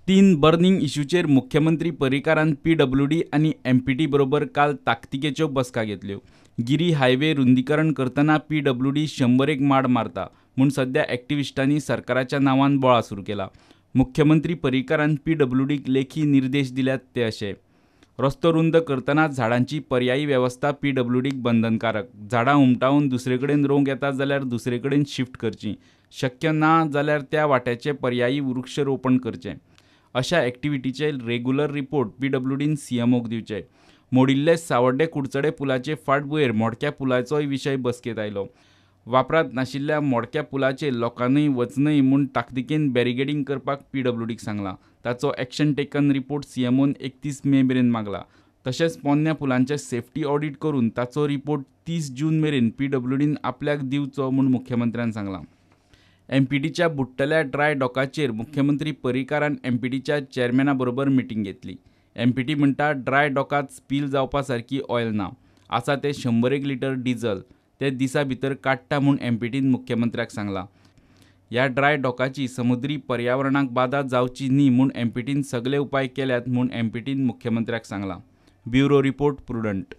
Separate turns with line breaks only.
3 burning इश्यूचेर मुख्यमंत्री पर्रीकारान PWD आनी empty बरोबर काल ताकतिकेच्यो बसका घेतल्यो. गिरी हायवे रुंदीकरण करतना पीडब्ल्यूडी 101 माड मारता म्हूण सध्या एक्टिविस्टांनी सरकाराच्या नांवान बोळा सुरू केला. मुख्यमंत्री पर्रीकारान पीडब्ल्यूडीक लेखी निर्देश दिल्यात ते अशे: रस्तो रुंद करतना झाडांची पर्यायी वेवस्था पीडब्ल्यूडीक बंधनकारक. झाडां हुमटावन दुसरे कडेन रोवंक येता जाल्यार दुसरे कडेन शिफ्ट करची, शक्य ना जाल्यार त्या वाट्याचे पर्यायी वृक्षरोपण करचें. अशा एक्टिविटीचे रेगुलर रिपोर्ट पीडब्ल्यूडीन सीएमओक दिवचे. मोडिल्ले सावड्डे कुडचडे पुलाचे फाटभुंयेर मोडक्या पुलाचोय विशय बसकेंत आयलो. वापरांत नाशिल्ल्या मोडक्या पुलाचेर लोकांनी वचनय म्हूण ताकतिकेन बॅरिगेडींग करपाक पीडब्ल्यूडीक सांगलां. ताचो एक्शन टेकन रिपोर्ट सीएमओन 31 मे मेरेन मागला. तशेंच पोन्न्या पुलांचे सेफ्टी ऑडिट करून ताचो रिपोर्ट 30 जून मेरेन पीडब्ल्यूडीन आपल्याक दिवचो म्हूण मुख्यमंत्र्यान सांगलां. एमपीटीच्या बुडटल्या ड्राय डॉकाचेर मुख्यमंत्री पर्रीकारान एमपीटीच्या चेअरमॅना बरोबर मिटींग घेतली. एमपीटी म्हणटा ड्राय डॉकांत स्पील जावपा सारकी ऑयल ना, आसा तें 101 लिटर डिझल ते दिसा भितर काडटा म्हूण एमपीटीन मुख्यमंत्र्याक सांगलां. ह्या ड्राय डॉकाची समुद्री पर्यावरणाक बादा जावची न्ही म्हूण एमपीटीन सगले उपाय केल्यात म्हूण एमपीटीन मुख्यमंत्र्याक सांगलां. Bureau report, Prudent.